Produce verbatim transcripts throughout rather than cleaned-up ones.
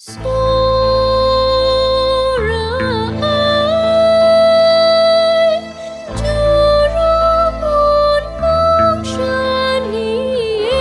Tsawra ai, Juru mun mung sha ni e.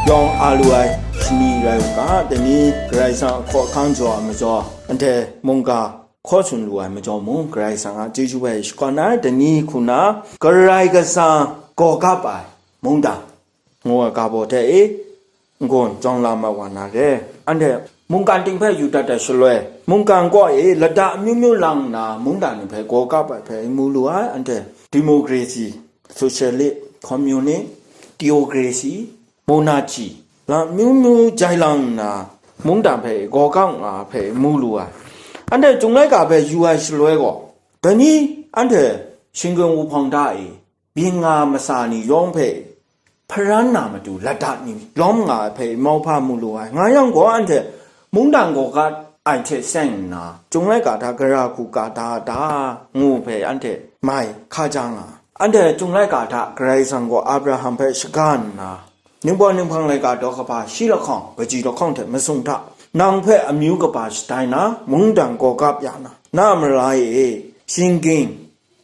Yawng a lu ai shani rai u ga, dai ni Karai Kasang a hkaw ahkang jaw ai majaw, anhte mungga hkaw tsun lu ai majaw mung, Karai Kasang a chyeju hpe shakawn ai. Dai ni hku na, Karai Kasang gaw kap ai mungdan ngu ai ga baw hte e, n-gun jawng la mat wa na re. Anhte mungkan ting hpe yu dat ai shaloi, mungkan kaw e lada amyu myu lang nna, mungdan ni hpe gaw kap ai hpe mu lu ai. Anhte democracy, socialist, communist, theocracy, monarchy, la amyu myu jai lang nna, mungdan hpe gaw kap nga hpe mu lu ai. Anhte Chyum laika hpe yu ai shaloi gaw, dai ni anhte shingkang wuhpawng da e, byin nga masa ni yawng hpe hparan na matu ladat ni lawm nga ai hpe mauhpa mu lu ai. Nga yang gaw, anhte mungdan gaw kap ai hte seng nna, Chyum laika hta gara hku ka da da ngu hpe anhte mai hka ja nga ai. Anhte Chyum laika hta Karai Kasang gaw Abraham hpe shaga nna, Ningbaw ninghpang laika daw kaba shi lahkawng, kaji lahkawng hte masum hta, nang hpe amyu kaba shatai na, mungdan gaw kap ya na, na a mara e, shinggyim,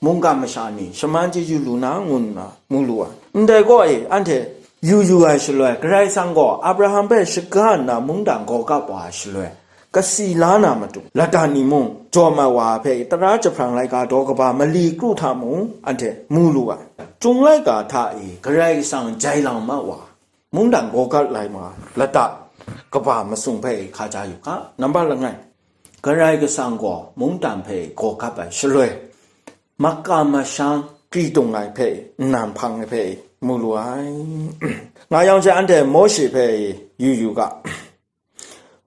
mungkan masha ni shaman chyeju lu na, ngu nna mu lu ai. Ndai gaw e, anhte yu yu ai shaloi, Karai Kasang gaw Abraham hpe shaga nna mungdan gaw kap wa ai shaloi, kasi la na matu, lata ni mung jaw mat wa hpe, tara jahprang laika daw kaba mali kru hta mung anhte mu lu ai. Chyum laika hta e Karai Kasang jai lang mat wa, mungdan gaw kap lai ma, lata kaba masum hpe hka ja yu ga. Nambat langai, Karai Kasang gaw mungdan hpe gaw kap ai shaloi, makam masham kri dung ai hpe nnan hpang ai hpe mu lu ai. Nga yang she, anhte Mawshe hpe yu yu ga.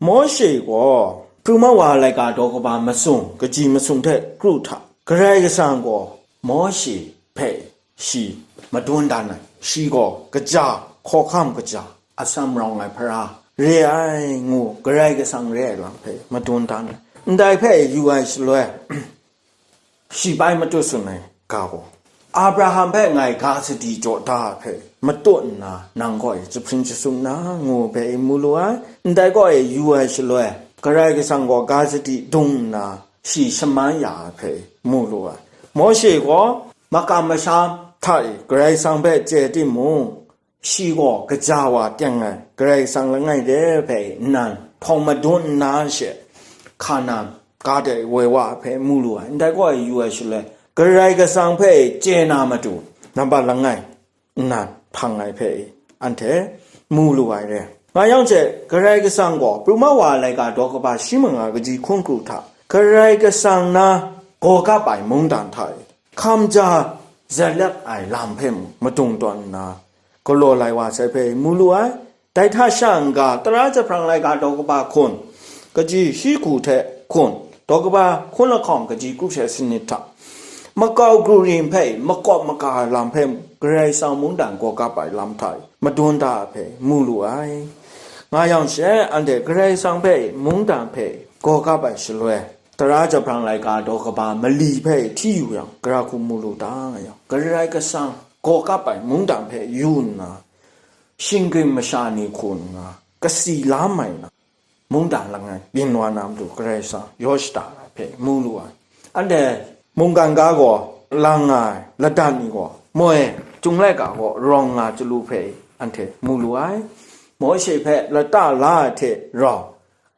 Mawshe gaw, pru ma wa laika daw kaba masum, kaji masum hte kru hta, Karai Kasang gaw Mawshe hpe shi madun dan ai, shi gaw kaja, hkawhkam kaja, atsam rawng ai hpara re ai ngu, Karai Kasang re ai lam hpe madun dan ai. Ndai hpe yu ai shaloi, shi bai matut tsun ai ga gaw, Abraham hpe ngai ga sadi jaw da ai hpe matut nna, nang gaw e jahpring jasum na ngu hpe mu lu ai. Ndai gaw e yu ai shaloi, Karai Kasang gaw ga sadi dung nna, shi shaman ya ai hpe mu lu ai. Mawshe gaw makam masham hta e Karai Kasang hpe chye timung, shi gaw kaja wa teng ai Karai Kasang langai de hpe nnan hpawng madun nna she, Hkanan ga de woi wa ai hpe mu lu ai. Ndai gaw e yu ai shaloi, Karai Kasang hpe chye na matu, nambat langai nnan hpang ai hpe anhte mu lu ai re. Nga yang she, Karai Kasang gaw pru ma wa ai laika daw kaba shi manga kaji hkun kru hta, Karai Kasang na gaw kap ai mungdan hta e, hkam ja zatlep ai lam hpe mung madung tawn nna, galaw lai wa sai hpe mu lu ai. Dai hta sha n-ga, tara jahprang laika daw kaba hkun, kaji shi hku hte hkun, daw kaba hkun lahkawng kaji kru she sanit hta, makau kru rim hpe makawp maka ai lam hpe Karai Kasang mungdan gaw kap ai lam hta e madun da ai hpe mu lu ai. Nga yang she, anhte Karai Kasang hpe mungdan hpe gaw kap ai shaloi, tara jahprang laika daw kaba mali hpe hti yu yang, gara hku mu lu ta nga yang, Karai Kasang gaw kap ai mungdan hpe yu nna, shinggyim masha ni hku nna, kasi la mai na, mungdan langai byin wa na matu Karai Kasang yaw shada ai hpe mu lu ai. Anhte mungkan ga gaw lang nga ai lata ni gaw moi, Chyum laika gaw rawng nga chyalu hpe anhte mu lu ai. Mawshe hpe lata la ai hte rau,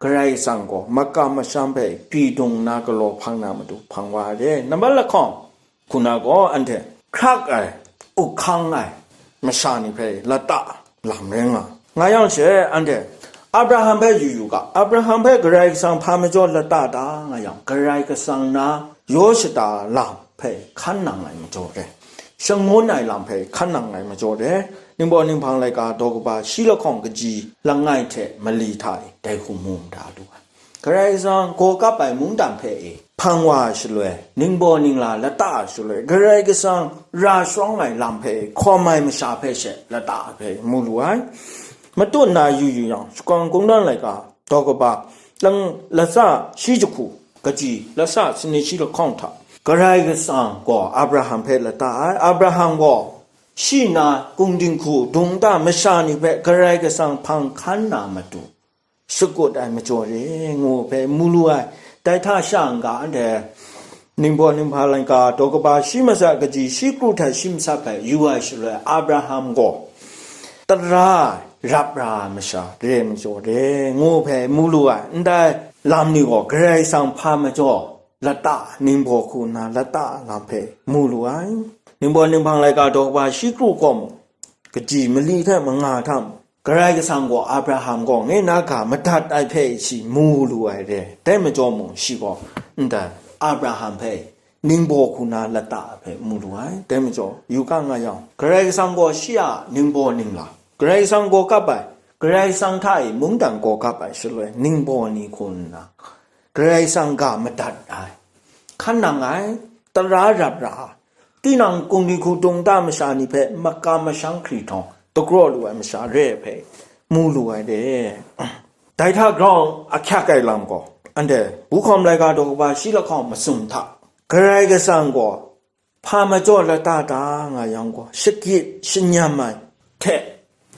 Karai Kasang gaw makam masham hpe kri dung nna galaw hpang na matu hpang wa ai re. Nambat lahkawng hku na gaw, anhte hkrak ai, up hkang ai masha ni hpe lata lam rai nga. Nga yang she, anhte Abraham hpe yu yu ga, Abraham hpe Karai Kasang hpa majaw lata ta nga yang, Karai Kasang na yaw shada lam hpe hkan nang ai majaw re, shangun ai lam hpe hkan nang ai majaw re, ningbaw ninghpang laika daw kaba shi lahkawng kaji langai hte mali hta e dai hku mu mada lu ai. Karai Kasang gaw kap ai mungdan hpe e hpang wa ai shaloi, ningbaw ningla lata ai shaloi, Karai Kasang ra shawng ai lam hpe e hkawm ai masha hpe she lata ai hpe mu lu ai. Matut na yu yu yang, shakawn kungdawn laika daw kaba lang latsa shi jahku, kaji latsa sanit shi lahkawng hta, Karai Kasang gaw Abraham hpe lata ai. Abraham gaw shi na kung dinghku dung ta masha ni hpe Karai Kasang hpang hkan na matu, shakut ai majaw re, ngu hpe mu lu ai. Dai hta sha n-ga, anhte Ningbaw Ninghpang laika daw kaba shi masat kaji shi kru hta shi masat hpe yu ai shaloi, Abraham gaw tara rap ra ai masha re ai majaw re, ngu hpe mu lu ai. Ndai lam ni gaw Karai Kasang hpa majaw lata, ningbaw hku nna lata lam hpe mu lu ai. Ningbaw Ninghpang laika daw kaba shi kru kaw mung, kaji mali hte manga hta mung, Karai Kasang gaw Abraham gaw ngai na ga madat ai hpe shi mu lu ai re. Dai majaw mung, shi gaw ndai Abraham hpe ningbaw hku na lata ai hpe mu lu ai. Dai majaw, yu ga nga yang, Karai Kasang gaw shi a ningbaw ningla, Karai Kasang gaw kap ai, Karai Kasang hta e mungdan gaw kap ai shaloi, ningbaw ni hku nna Karai Kasang ga madat ai, hkan nang ai, tara rap ra ai, tinang kung dinghku dung ta masha ni hpe makam mashang hkri htawng dagraw lu ai masha re ai hpe mu lu ai re. Dai hta grau ahkyak ai lam gaw, anhte Buhkawm laika daw kaba shi lahkawng masum hta, Karai Kasang gaw hpa majaw lata ta nga yang gaw, shagit shanyam ai hte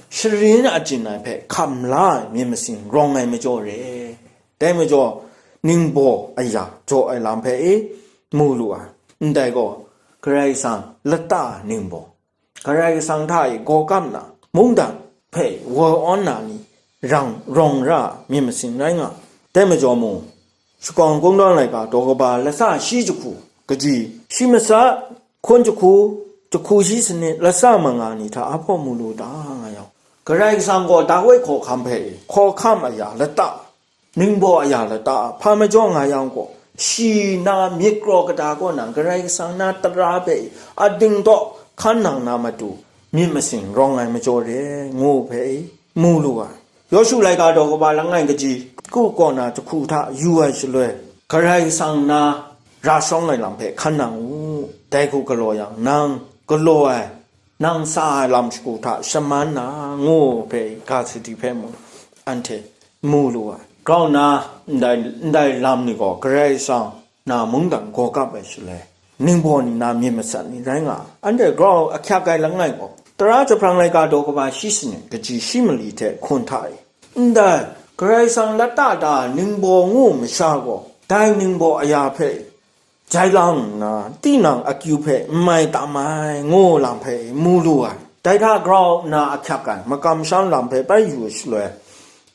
sharin achyin ai hpe hkam la ai myit masin rawng ai majaw re. Dai majaw, ningbaw aya jaw ai lam hpe e mu lu ai. Ndai gaw, Karai Kasang lata ai ningbaw, Karai Kasang hta e gaw kap nna, mungdan hpe wa awn na ni rang rawng ra ai myit masin rai nga ai. Dai majaw mung, Shakawn Kungdawn laika daw kaba lasa shi jahku, kaji shi masat, hkun jahku, jahku shi sanit, lasa manga ni hta ahpaw mu lu ta nga yang, Karai Kasang gaw Dawi hkawhkam hpe hkawhkam aya lata, ningbaw aya lata, hpa majaw nga yang gaw, shi na myit kraw kata kaw na Karai Kasang na tara hpe ading daw hkan nang na matu, myit masin rawng ai majaw re, ngu hpe mu lu ai. Yawshu laika daw kaba langai kaji kru kaw na jahku hta yu ai shaloi, Karai Kasang na ra shawng ai lam hpe hkan nang u. Dai hku galaw yang, nang galaw ai, nang sa ai lam shagu hta shaman na, ngu hpe ga sadi hpe mung, anhte mu lu ai. Grau nna, ndai, ndai lam ni gaw Karai Kasang na mungdan gaw kap ai shaloi, ningbaw ni na myit masat ni rai nga ai. Anhte grau ahkyak ai langai gaw, tara jahprang laika daw kaba shi sanit, kaji shi mali hte hkun hta e, ndai Karai Kasang lata da ai ningbaw ngu masha gaw, dai ningbaw aya hpe jai lang nna, tinang akyu hpe n mai tam ai, ngu lam hpe mu lu ai. Dai hta grau nna ahkyak ai, makam masham lam hpe bai yu ai shaloi,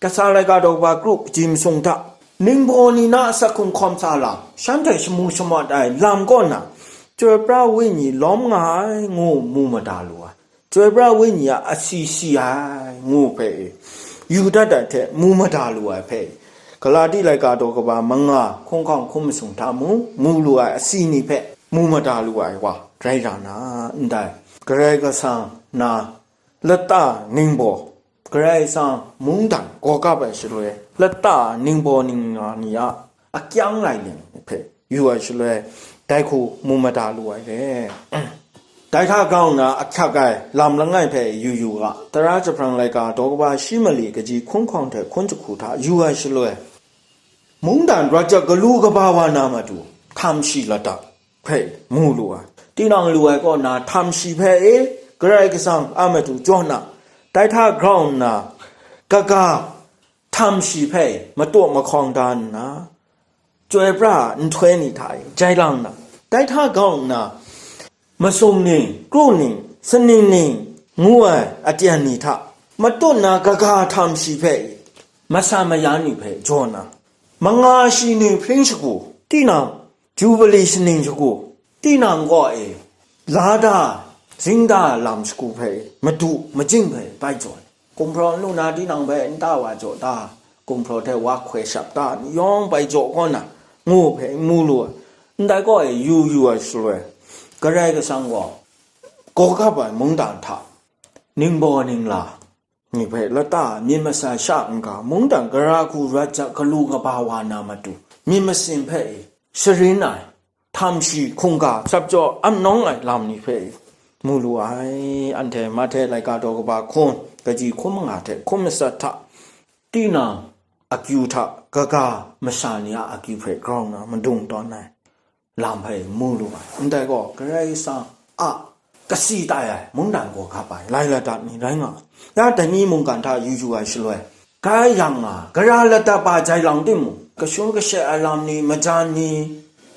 Kasa laika daw kaba kru kaji masung hta, ningbaw ni na asak hkum hkawm sa lam, shanhte shamu shamawt ai lam kaw na, Chyoi pra Wenyi lawm nga ai, ngu mu mada lu ai. Chyoi pra Wenyi a asi si ai, ngu hpe e, yu dat ai hte mu mada lu ai hpe e, Galati laika daw kaba manga hkungkawng hkum masung hta mung, mu lu ai asi ni hpe mu mada lu ai wa rai ra na, ndai Karai Kasang na lata ningbaw, Karai Kasang mungdan gaw kap ai shaloi, lata ningbaw ningna ni a akyang lai ling hpe yu ai shaloi, dai hku mu mada lu ai re. Dai hta grau nna ahkyak ai lam langai hpe yu yu ga, tara jahprang laika daw kaba shi mali kaji hkungkawng hte hkun jahku hta yu ai shaloi, mungdan rawt jahk galu kaba wa na matu, htam shi lata hpe mu lu ai. Tinang lu ai kaw na htam shi hpe e, Karai Kasang a matu jaw na, dai hta grau nna, kaga htam shi hpe mataw mahkawng da nna, chyoi pra ai nhtoi ni hta e jai lang na, dai hta grau nna, masum ning, kru ning, saning ning ngu ai aten ni hta matut na kaga htam shi hpe e, masa maya ni hpe jaw na, manga shi ni hpring shagu, tinang Jubili shaning shagu, tinang kaw e, la da, zing da lam shagu hpe e, madu majing hpe bai jaw ai. Gumhpraw n lu na tinang hpe nta wa jaw ta, gumhpraw hte wa hkoi shap ta, ni yawng bai jaw kaw na, ngu hpe mu lu ai. Ndai kaw e yu yu ai shaloi, Karai Kasang gaw gaw kap ai mungdan hta, ningbaw ningla ni hpe lata myit masa sha n-ga, mungdan gara hku rawt jahk galu kaba wa na matu, myit masin hpe e sharin ai, htam shi hkungga shapjaw ap nawng ai lam ni hpe e mu lu ai. Anhte Mahte laika daw kaba hkun, kaji hkun manga hte hkun matsat hta, tinang akyu hta kaga masha ni a akyu hpe grau nna madung tawn ai. lam hpe mu lu ai. Ndai gaw Karai Kasang a kasi tai ai mungdan gaw gap ai lai lata ni rai nga ai. Ya dai ni mungkan hta yu yu ai shaloi, grai yang nga, gara lata ba jai lang timung, kashun kashe ai lam ni, majan ni,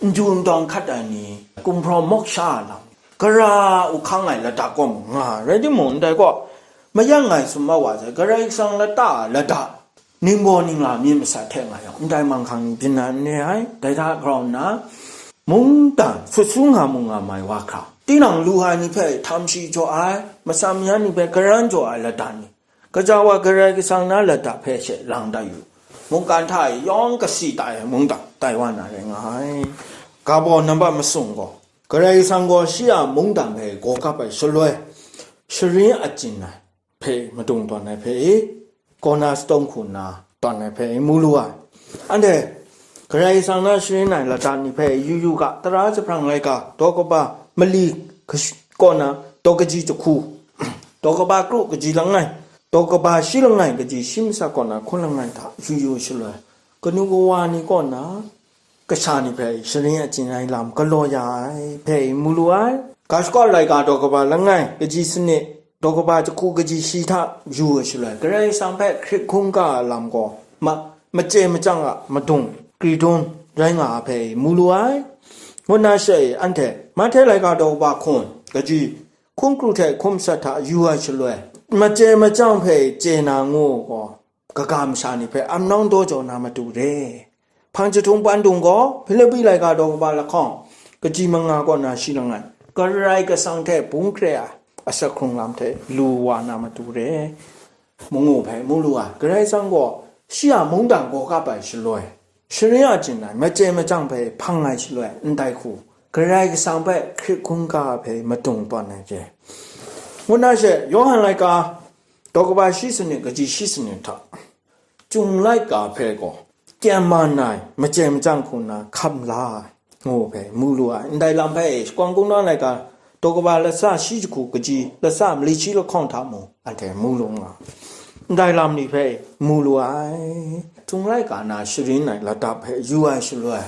n du n dawng hkat ai ni, gumhpraw mawk sha ai lam ni, gara uhkang ai lata gaw mung nga ai rai timung, ndai gaw mayang ngai sumau wa sai, Karai Kasang lata a lata ningbaw ningla myit masat hte nga yang, ndai manghkang ni byin na n re ai. Dai hta grau nna, mungdan sut su nga mu nga mai wa hkra, tinang lu ai ni hpe htam shi jaw ai, masam yan ni hpe karan jaw ai lata ni, gaja wa Karai Kasang na lata hpe she lang dat yu. Mungkan hta e yawng kasi tai ai mungdan tai wa na rai nga ai. Ga baw nambat masum gaw, Karai Kasang gaw shi a mungdan hpe gaw gap ai shaloi, sharin achyin ai hpe madung tawn ai hpe i, kaw na satawn hku nna tawn ai hpe i mu lu ai. Anhte Karai Kasang na sharin ai lata ni hpe yu yu ga, tara jahprang laika daw kaba mali kash-, kaw na daw kaji jahku, daw kaba kru kaji langai, daw kaba shi langai kaji shi masat kaw na hkun langai hta yu yu shaloi, kanu kawa ni kaw na kasha ni hpe sharin achyin ai lam galaw ya ai hpe mu lu ai. Ga shakawn laika daw kaba langai kaji sanit, daw kaba jahku kaji shi hta yu ai shaloi, Karai Kasang hpe hkrit hkungga ai lam gaw ma-, machye machyang a madung kridun rai nga ai hpe mu lu ai. Ngu na she, anhte Mahte laika daw kaba hkun kaji hkun kru hte hkun masat hta yu ai shaloi, machye machyang hpe chye na ngu gaw, kaga masha ni hpe amnawng daw jaw na matu re. Hpang jahtung pandung gaw, Hpilipi laika daw kaba lahkawng, kaji manga kaw na shi langai, Karai Kasang hte bung hkre ai asak hkrung lam hte lu wa na matu re. Mungu hpe mu lu ai, Karai Kasang gaw shi a mungdan gaw kap ai shaloi, sharin achyin ai, machye machyang hpe hpang ai shaloi, ndai hku, Karai Kasang hpe hkrit hkungga ai hpe madung tawn ai re. Ngu na she, Yawhan laika daw kaba shi sanit kaji shi sanit hta, Chyum laika hpe gaw, tyen man ai, machye machyang hku nna hkam la ai, ngu hpe mu lu ai. Ndai lam hpe e, Shakawn Kungdawn laika daw kaba latsa shi jahku kaji, latsa mali shi lahkawng hta mung, anhte mu lu nga ai. Ndai lam ni hpe e, mu lu ai. Chyum laika na sharin ai lata hpe yu ai shaloi,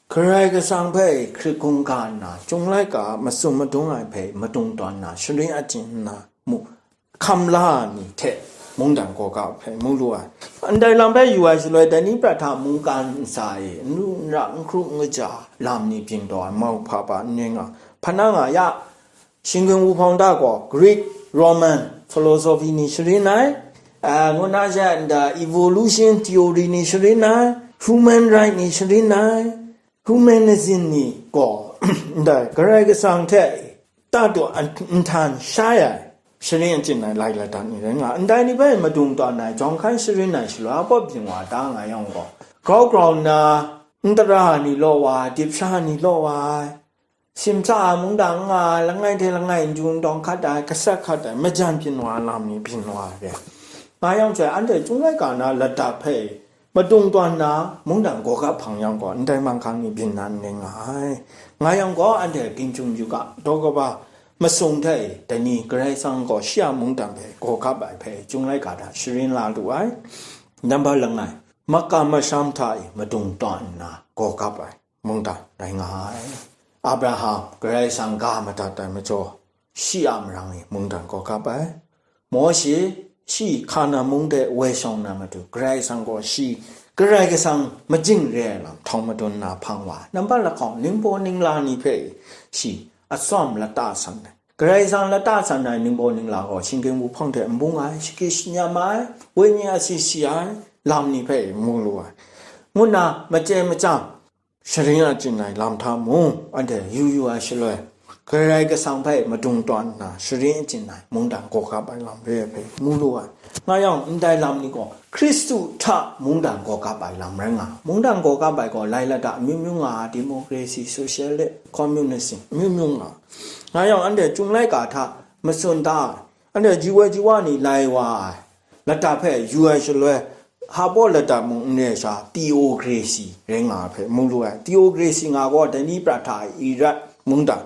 Karai Kasang hpe e hkrit hkungga nna, Chyum laika a masum madung ai hpe madung tawn nna, sharin achyin nna, mu, hkam la ai ni hte mungdan gaw kap hpe mu lu ai. Ndai lam hpe yu ai shaloi, dai ni prat hta mungkan ntsa e n lu n ra, n hkru n kaja lam ni byin taw ai, mauhpa pa n rai nga, hpa na nga ya, shingkang wuhpawng da gaw Greek, Roman philosophy ni sharin ai, a, ngu na she nda evolution theory ni sharin ai, human right ni sharin ai, humanism ni gaw ndai Karai Kasang hte ta daw an-, nhtan shai ai, sharin achyin ai lai lata ni rai nga, ndai ni hpe madung tawn ai, jawng hkai sharin ai shaloi, a pawt byin wa da nga yang gaw, grau grau nna, n tara ni law wa ai, dip sha ni law wa ai, simsa ai mungdan n nga ai, langai hte langai n jung dawng hkat ai, gasat hkat ai, majan byin wa ai lam ni byin wa ai re. Nga yang chyoi, anhte Chyum laika na lata hpe madung tawn nna, mungdan gaw kap hpang yang gaw, ndai manghkang ni byin na n rai nga ai. Nga yang gaw, anhte ginjung yu ga, daw kaba masum hte e, dai ni Karai Kasang gaw shi a mungdan hpe gaw kap ai hpe, Chyum laika hta sharin la lu ai. Nambat langai, makam masham hta e madung tawn nna gaw kap ai mungdan rai nga ai. Abraham, Karai Kasang ga madat ai majaw, shi a marang e mungdan gaw kap ai. Mawshe, shi Hkana mung de woi shawng na matu, Karai Kasang gaw shi Karai Kasang majing re ai lam htawng madun na hpang wa ai. Nambat lahkawng, ningbaw ningla ni hpe shi atsawm lata san ai. Karai Kasang lata san ai ningbaw ningla gaw, shingkang wuhpawng hte n bung ai, shagyi shanyam ai, wenyi asi si ai lam ni hpe mu lu ai, ngu nna machye machyang, sharin achyin ai lam hta mung, anhte yu yu ai shaloi, Karai Kasang hpe madung tawn nna, sharin achyin ai mungdan gaw kap ai lam re ai hpe mu lu ai. Nga yang, ndai lam ni gaw, Hkristu hta mungdan gaw kap ai lam rai nga. Mungdan gaw kap ai gaw, lai lata amyu myu nga ai, democracy, socialist, communism, amyu myu nga. Nga yang, anhte Chyum laika hta matsun da ai, anhte ji woi ji wa ni lai wa ai lata hpe yu ai shaloi, hpa baw lata mung n re ai sha, theocracy rai nga ai hpe mu lu ai. Theocracy nga gaw, dai ni prat hta e Iran mungdan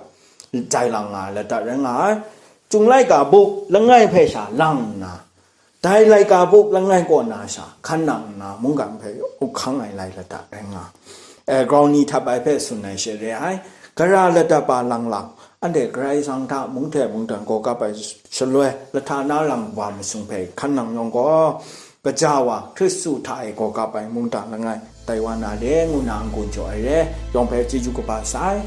jai lang nga ai lata rai nga ai. Chyum laika buk langai hpe sha lang nna, dai laika buk langai kaw na sha hkan nang nna, mungkan hpe up hkang ai lai lata rai nga ai. eh, grau ni hta bai hpe tsun ai she re ai, gara lata pa lang lang, anhte Karai Kasang hta mung hte mungdan gaw kap ai shaloi, lahta na lam wa masung hpe hkan nang yawng gaw, kaja wa Hkristu hta e gaw kap ai mungdan langai tai wa na re, ngu na n-gun jaw ai re, yawng hpe chyeju kaba sai.